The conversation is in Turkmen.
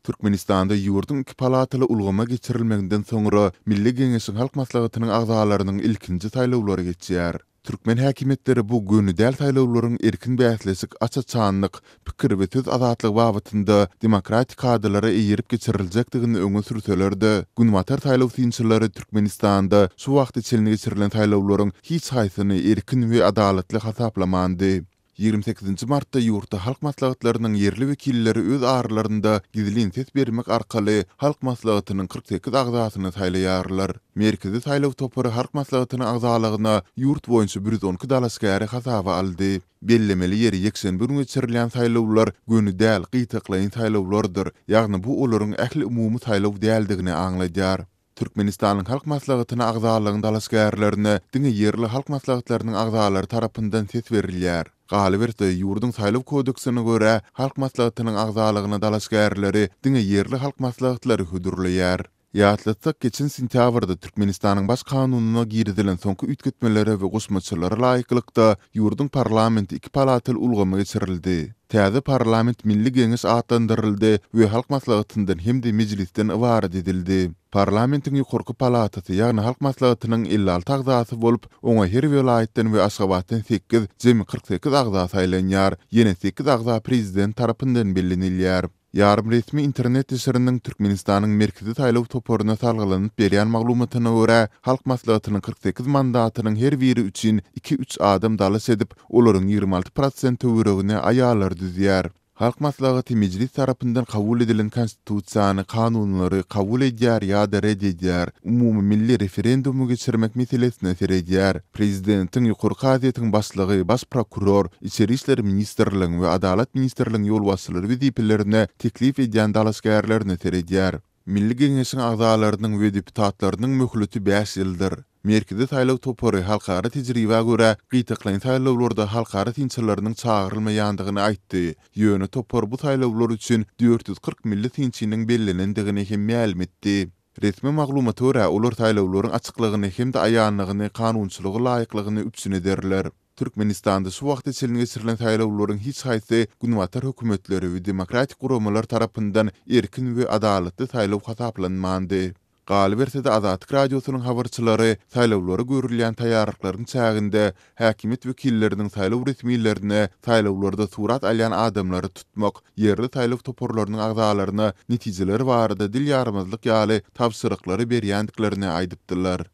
Türkmenistanda ýurduň iki palataly ulgama geçirilmeginden soňra Milli Geňeşiň Halk Maslahatynyň agzalarynyň ilkinji saýlawlary geçýär. Türkmen häkimiýetleri bu göni däl saýlawlaryň erkin bäsleşik, aç-açanlyk, pikir we söz azatlygy babatynda demokratik kadalara eýerip geçiriljekdigini öňe sürseler-de, günbatar saýlaw synçylary Türkmenistanda şu wagta çenli geçirilen saýlawlaryň hiç haýsyny erkin we adalatly hasaplamandy. 28-nji martda ýurtda halk maslahatlarynyň ýerli wekilleri öz aralarynda gizlin ses bermek arkaly Halk Maslahatynyň 48 agzasyny saýlaýarlar. Merkezi saýlaw topary Halk Maslahatynyň agzalygyna ýurt boýunça 112 dalaşgäri hasaba aldy. Bellemeli ýeri, ýekşenbe güni geçirilýän saýlawlar göni däl, gytaklaýyn saýlawlardyr, ýagny bu olaryň ähliumumy saýlaw däldigini aňladýar. Türkmenistanyň Halk Maslahatyna agzalygyň dalaşgärlerine diňe ýerli halk maslahatlarynyň agzalary tarapyndan ses berilýär. Galyberse, ýurduň Saýlaw kodeksine görä, Halk Maslahatynyň agzalygyna dalaşgärleri diňe ýerli halk maslahatlary hödürleýär. Ýatlatsak, geçen sentýabrda Türkmenistanyň Baş Kanunyna girizilen soňky üýtgetmelere we goşmaçalara laýyklykda, ýurduň parlamenti iki palataly ulgama geçirildi. Täze parlament Milli Geňeş atlandyryldy we Halk Maslahatyndan hem-de Mejlisden ybarat edildi. Parlamentiň ýokarky palatasy, ýagny Halk Maslahatynyň 56 agzasy bolup, oňa her welaýatdan we Aşgabatdan sekiz, jemi 48 agza saýlanýar, ýene sekiz agza prezident tarapyndan bellenilýär. Ýarym resmi internet neşiriniň Türkmenistanyň Merkezi saýlaw toparyna salgylanyp berýän maglumatyna görä, Halk Maslahatynyň 48 mandatynyň her biri üçin iki-üç adam dalaş edip, olaryň 26 prosent töweregini aýallar düzýär. Halk Maslahaty Mejlis tarapyndan kabul edilen Konstitusiýany, kanunlary kabul edýär ýa-da ret edýär, umumymilli referendumy geçirmek meselesine seredýär. Prezidentiň, Ýokary kazyýetiň başlygy, baş prokuror, Içeri işler ministrligiň we Adalat ministrligiň ýolbaşçylary wezipelerine teklip edýän dalaşgärlerine seredýär. Milli Geňeşiň agzalarynyň we deputatlarynyň möhleti bäş ýyldyr. Merkezi saýlaw topary halkara tejribä görä, gytaklaýyn saýlawlarda halkara synçylarynyň çagyrylmaýandygyny aýtdy. Ýöne topar bu saýlawlar üçin 440 milli synçynyň bellenendigini hem mälim etdi. Resmi maglumata görä, olar saýlawlaryň açyklygyny hem-de aýanlygyny, kanunçylyga laýyklygyny üpjün ederler. Türkmenistanda şu wagta çenli geçirilen saýlawlaryň hiç haýsy günbatar hökümetleri we demokratik guramalar tarapyndan erkin we adalatly saýlaw hasaplanmandy. Galyberse-de, Azatlyk Radiosynyň habarçylary saýlawlara görülýän taýýarlyklaryň çäginde häkimiýet wekilleriniň saýlaw resmilerine saýlawlarda surat alýan adamlary tutmak, ýerli saýlaw toparlarynyň agzalaryna netijeler barada dil ýarmazlyk ýaly tabşyryklary berýändiklerini aýdypdylar.